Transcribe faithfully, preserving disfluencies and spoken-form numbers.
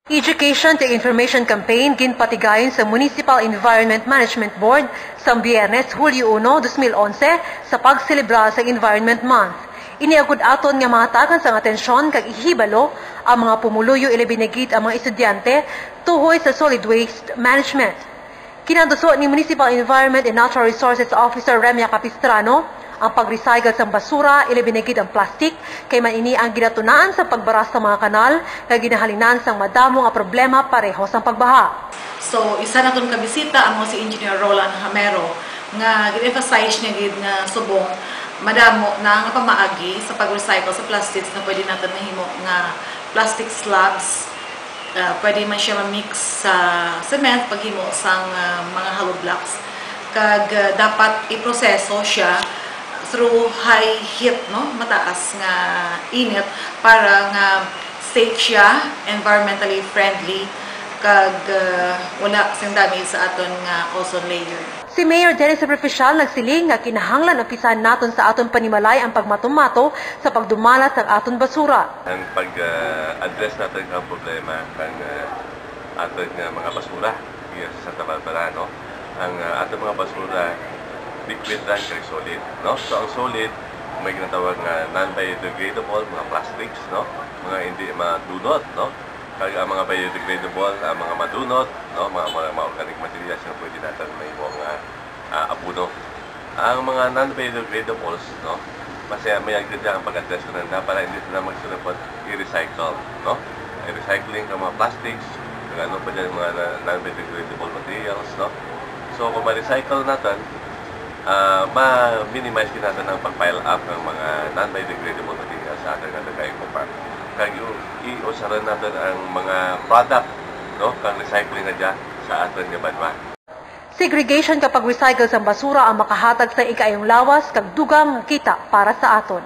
Education kag information campaign ginpatigayon sa Municipal Environment Management Board sa Biyernes, Hulyo uno, dos mil onse, sa pagselebrar sa Environment Month. Ini agud aton nga mahatagan sang atensyon kag ihibalo ang mga pumuluyo, ilabi na gid ang mga estudyante, tuhoy sa solid waste management. Kinaduso ni Municipal Environment and Natural Resources Officer Remia Capistrano ang pag-recycle sang basura, ilabi na gid ang plastic, kay man ini ang ginatunaan sa pagbaras sa mga kanal nga ginahalinan sang madamo nga problema pareho sang pagbaha. So, isa naton ka bisita amo si Engineer Roland Hamero, nga gin-emphasize niya gid nga subong madamo na nga pamaagi sa pag-recycle sa plastics nga pwede naton mahimo nga plastic slabs. Ah, pwede man siya ma-mix sa cement paghimo sang, ah, mga hollow blocks. Kag, ah, dapat iproseso siya through high heat, no? Mataas nga init para nga safe siya, environmentally friendly, kag, ah, wala sing damage sa aton nga ozone layer. Si Mayor Dennis Superficial nagsiling nga kinahanglan umpisahan naton sa aton panimalay ang pagmato-mato sa pagdumalat sang aton basura. Ang pag, ah, address naton ang problema kang, ah, aton nga mga basura diri sa Santa Barbara, no? Ang, ah, aton mga basura, liquid lang kag solid, no? So, ang solid, may ginatawag nga non-biodegradable, mga plastics, no? Mga hindi madunot, no? Kag ang mga biodegradable, ang mga madunot, no? Mga, mga, mga organic materials nga pwede naton mahimo nga, ah, abono. Ang mga non-biodegradables, no? Basta may agad ang pag-address ko na para hindi sila magsulapot i-recycle, no? I-recycling ka mga plastics, kag ano pa dyan, mga na-, non-biodegradable materials, no? So, kung ma-recycle naton, ah, ma-minimize gid naton ang pag-pile up ng mga non-biodegradable materials sa aton nga dagkay eco park. Kag i-, iusaran naton ang mga product, no, kang recycling na dya sa aton nga banwa. Segregation kag pag-recycle sang basura ang makahatag sa ikaayong lawas kag dugang nga kita para sa aton.